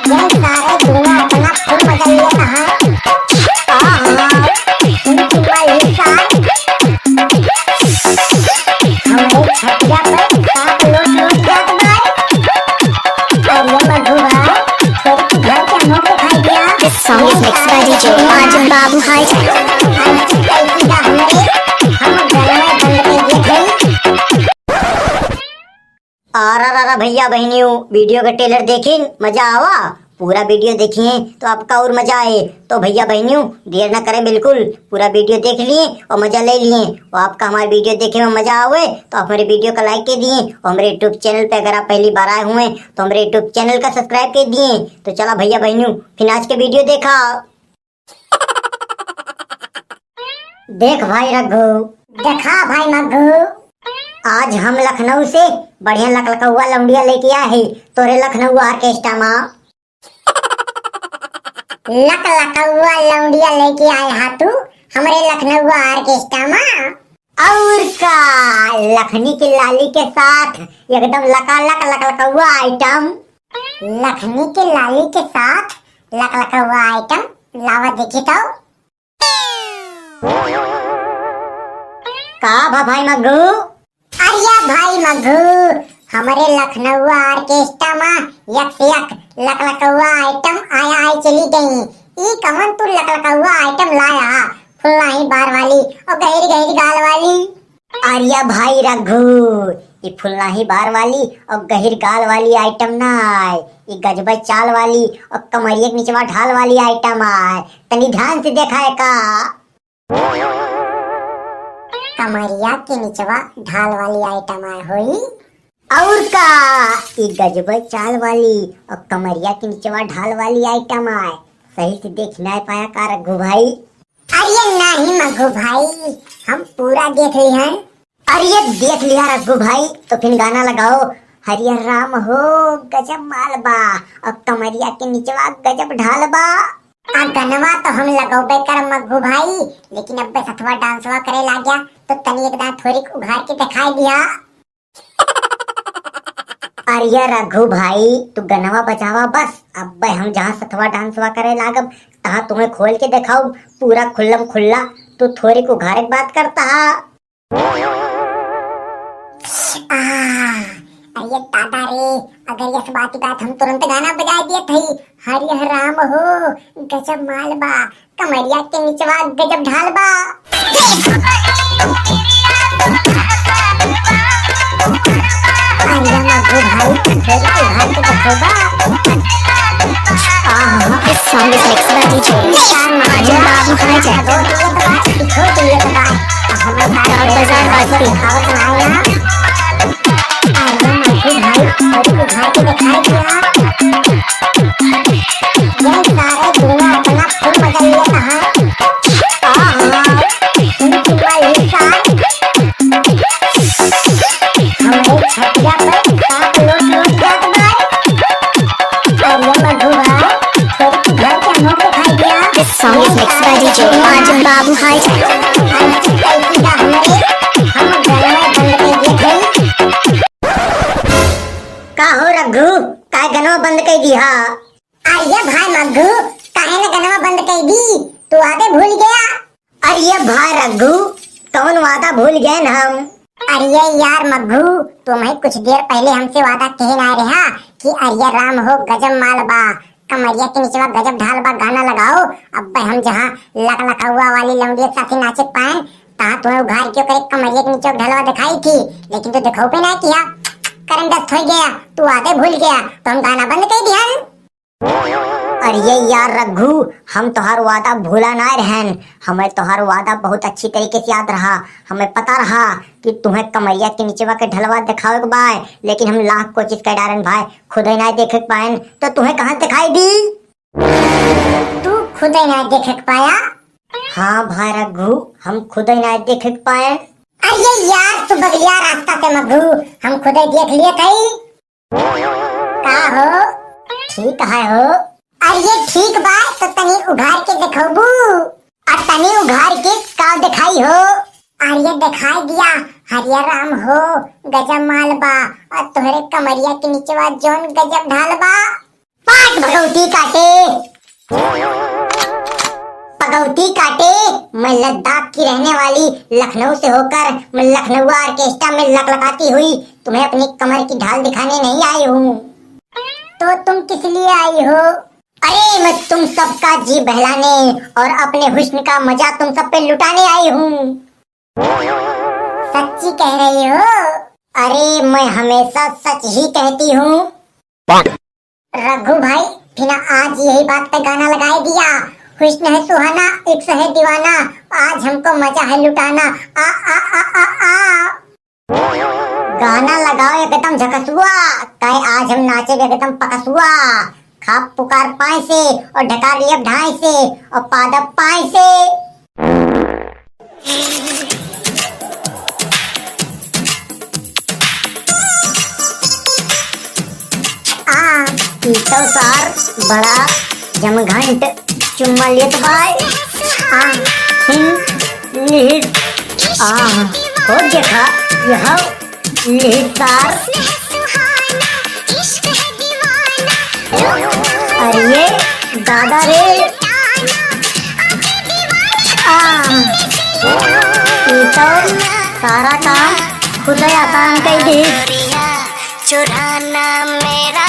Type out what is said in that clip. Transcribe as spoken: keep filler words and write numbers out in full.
ये सारे दुनिया अपना फुल मजा लेता है। आहा, इनकी वाली सार। हमरे छतिया पे सांप लोट लोट जात बा। अरे मधुआ, तेरे घर के मुंह दिखाई दिया। This song is mixed by D J Arjun Babu High Tech। हम गनवा बंद कर दिए थे। अरे, अरे, अरे, भैया बहनियों, video का trailer देखिन, मजा आवा? पूरा video देखिए तो आपका और मजा आए। तो भैया बहनियों, देर ना करें बिल्कुल, पूरा video देख लिए और मजा ले लिए। और आपका हमारे video देखे में मजा आवे तो आप हमारे video का like कर दिए और हमारे YouTube channel पे अगर आप पहली बार आए हुए तो हमारे YouTube channel का subscribe कर दिए। तो चला भैया बहनियों, फिर आज के video देखा। देख भाई रघु। देखा भाई मघू। आज हम लखनऊ से बढ़िया लकलकौआ लौंडिया लेके आए ही तोरे लखनऊ orchestra मा। लकलकौआ लौंडिया लेके आए हा तू हमरे लखनऊ orchestra मा। और का, लखनी की लाली के साथ एकदम लकालक लकलकौआ item। लखनी की लाली के साथ लकलकौआ item, लावा देखी तो। का भा भाई मग्गू? अरे भाई मग्गू, हमरे लखनऊ orchestra मा एक से एक लकलकौआ item आया आए चली गई। ई कवन तू लकलकौआ item लाया? फुल्लाही बार वाली और गहिर गहिर गाल वाली। अरे भाई रघु, ई फुल्लाही बार वाली और गहिर गाल वाली item ना आए, ई गजबे चाल वाली और कमरिया के निचवा ढाल वाली item आए। तनी ध्यान से देखा है का? कमरिया के निचवा ढाल वाली item आए होई। और का, ई गजबे चाल वाली और कमरिया के निचवा ढाल वाली item आए। सही से देख ना पाया का रघु भाई? अरे नहीं मघू भाई, हम पूरा देख लिहन। अरे देख लिया रघु भाई, तो फिर गाना लगाओ। हरियर राम हो गजब माल बा, और कमरिया के निचवा गजब ढाल बा। आ गनवा तो हम लगौबे कर मघू भाई, लेकिन अब्बे सथवा डांसवा करे लाग्या, तो तनी एक दांत थोरिक उघार के दिखाई दिया। अरे रघु भाई, तू गनवा बजावा बस, अब्बे हम जहाँ सथवा डांसवा करे लागब, तहाँ तुम्हें खोल के देखाऊ, पूरा खुल्लम खुल्ला। तू थोरिक उघारे के बात करता हा। आह, अरे दादा रे, अगर यस बात बात हम तुरंत गाना बजाए दिए थे, हरियर राम हो गजब माल बा, कमरिया के निचवा गजब ढाल बा। अरे मधु भाई, तेरा उघार के देखो बा। आहा, this song is mixed by D J Arjun Babu High Tech। छोड़ के ये तो बात, छोड़ के ये तो बात। हमें बात बाजार बास्ती। दिखावत ना आया। अरे मधु भाई, तेरे उघार के दिखाई दिया। ये सारे दुनिया अपना फुल मजा लेता है। आहा, इनकी वाली सार। हमरे छतिया पे सांप लोट लोट जात बा। अरे मधुआ, तोर घर के मुंह दिखाई दिया। This song is mixed by D J Arjun Babu High Tech। आज की गलती का हमरे, हम गलवा बंद कर दिए थे। का हो रघु, काय गनवा बंद कर दिया? अरे भाई मग्गू, काहे न गनवा बंद कर दी? तू आदे भूल गया? अरे भाई रघु, कौन वादा भूल गए न हम? अरे यार मग्गू, तुम्हें कुछ देर पहले हमसे वादा कहे ना रहा कि अरे राम हो गजब माल बा, कमरिया के निचवा गजब ढाल बा, गाना लगाओ। अब हम जहाँ लकलकौआ वाली लौंडिया के साथे नाचे पाए, तहाँ तुम्हें उघार के ओकरे कमरिया के निचवा ढलवा दिखाई थी, लेकिन तू दिखाओ पे ना किया। करंट डस्ट हो गया, तू आदे भूल गया, तो हम गाना बंद कर दिया। अरे यार रघु, हम तोहार वादा भूला ना रहन। हमें तोहार वादा बहुत अच्छी तरीके से याद रहा। हमें पता रहा कि तुम्हें कमरिया के निचवा के ढलवा दिखावे के बाय, लेकिन हम लाख कोशिश कर डारन भाई, खुदे ना देखे के पाएन, तो तुम्हें कहाँ से दिखाई दी? तू खुदे ना देखे के पाया? हाँ भाई रघु, हम खुदे ना देखे के पाएन। अरे यार, तू बगलिया रास्ता से मगू, हम खुदे देख लिए थे। का हो? ठीक है हो? अरे ठीक बा, तो तनी उघार के देखबू? आ तनी उघार के का दिखाई हो? अरे दिखाई दिया, हरिया राम हो, गजब माल बा, और तोहरे कमरिया के निचवा जौन गजब ढाल बा। पाट भगौती काटे, पगौती काटे। मैं लद्दाख की रहने वाली लखनऊ से होकर मैं लखनऊ ऑर्केस्ट्रा में लकलकाती हुई तुम्हें अपनी कमर की ढाल दिखाने नहीं आई हूँ। तो तुम किस लिए आई हो? अरे, मैं तुम सबका जी बहलाने और अपने हुस्न का मजा तुम सब पे लुटाने आई हूँ। सच्ची कह रही हो? अरे, मैं हमेशा सच ही कहती हूँ। रघु भाई, फिना आज यही बात पे गाना लगाए दिया, हुस्न है सुहाना, इश्क है दीवाना, आज हमको मजा है लुटाना। आ, आ, आ, आ, आ। गाना लगाओ एकदम झकसुआ, काहे आज हम नाचे एकदम पकसुआ। खाप पुकार पाए से और ढकार लियब ढाई से और पादब पाए से। आ, ई तो सार बड़ा जमघंट चुम्मा लेत बाय। आ, हिन लिहित। आ, हो देखा, यह लिहित सार। अरे दादा रे। आ, ई तो सारा काम खुदे आसान कई दी। चुराना मेरा